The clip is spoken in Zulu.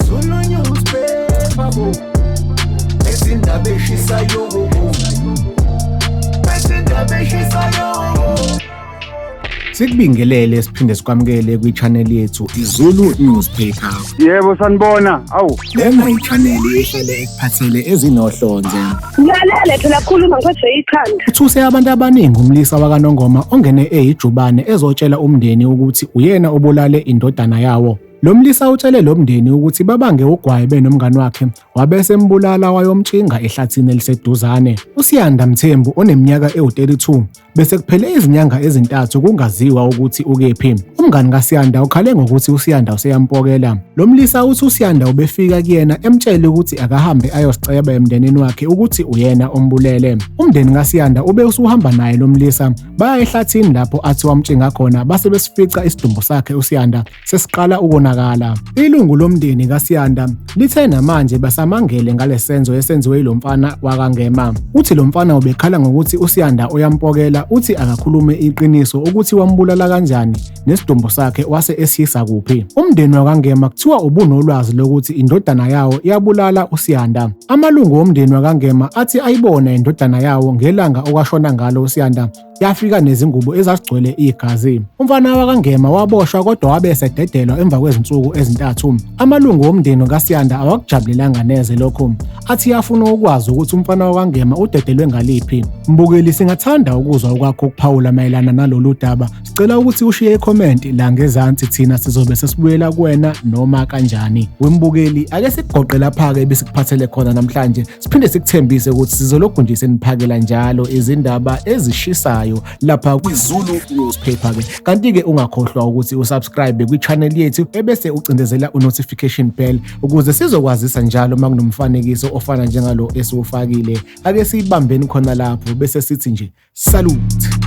Zulu newspaper bo. Izindaba eshisayo bo. Izindaba eshisayo. Sikubingelele siphinde sikwamukele kwi-channel yethu iZulu Newspaper. Yebo sanibona. Awu. Lena i-channel ehlale ekuphathele ezinohlonze. Ngilalele phela khuluma ngiphethwe ikhanda. Uthuse abantu abaningi umlisa wakaNongoma ongene eyijubane ezotshela umndeni ukuthi uyena obulale indodana yawo. Lo mlisa utshele lo mndeni ukuthi babange ugwayi benomngani wakhe wabe esembulala wayomtshinga ehlathini eliseduzane. USiyanda Mthembu oneminyaka ewu-32 bese kuphele izinyanga ezintathu kungaziwa ukuthi ukephi. Umngani kaSiyanda ukhale ngokuthi uSiyanda useyampokela. Lo mlisa uthi uSiyanda ubefika kuyena emtshele ukuthi akahambe ayosiceba emndenini wakhe ukuthi uyena ombulele. Umndeni kaSiyanda ube usuhamba naye lo mlisa baya ehlathini lapho athi wamtshinga khona base besifica isidumbu sakhe uSiyanda sesiqala ukonakala. Ilungu lomndeni kaSiyanda lithe namanje basamangele ngalesenzo esenziwe yilo mfana wakaNgema. Uthi lo mfana ubekhala ngokuthi uSiyanda uyampokela, uthi akakhulume iqiniso ukuthi wambulala kanjani nesidumbu sakhe wase esiyisa kuphi. Umndeni wakaNgema kuthiwa ubunolwazi lokuthi indodana yawo yabulala uSiyanda. Amalungu omndeni wakaNgema athi ayibona indodana yawo ngelanga okwashona ngalo uSiyanda yafika nezingubo ezazigcwele igazi. Umfana wakaNgema waboshwa kodwa wabe esededelwa emva kwezinsuku ezintathu. Amalungu omndeni kaSiyanda awakujabulelanga neze lokhu. Athi afuna ukwazi ukuthi umfana wakaNgema udedelwe ngaliphi. Mbukeli, singathanda ukuzwa okwakho ukuphawula mayelana nalolu daba. Sicela ukuthi ushiye ikhomenti la ngezansi, thina sizobe sesibuyela kuwena noma kanjani. Wembukeli, ake sikugoqe lapha-ke ebesikuphathele khona namhlanje. Siphinde sikuthembise ukuthi sizolokhu nje seniphakela njalo izindaba ezishisayo lapha kwiZulu Newspaper ke. Kanti-ke ungakhohlwa ukuthi usubscribe kwi-channel yethu ebese ucindezela u-notification bell ukuze sizokwazisa njalo uma kunomfanekiso ofana njengalo esiwufakile. Ake siyibambeni khona lapho bese sithi nje salute.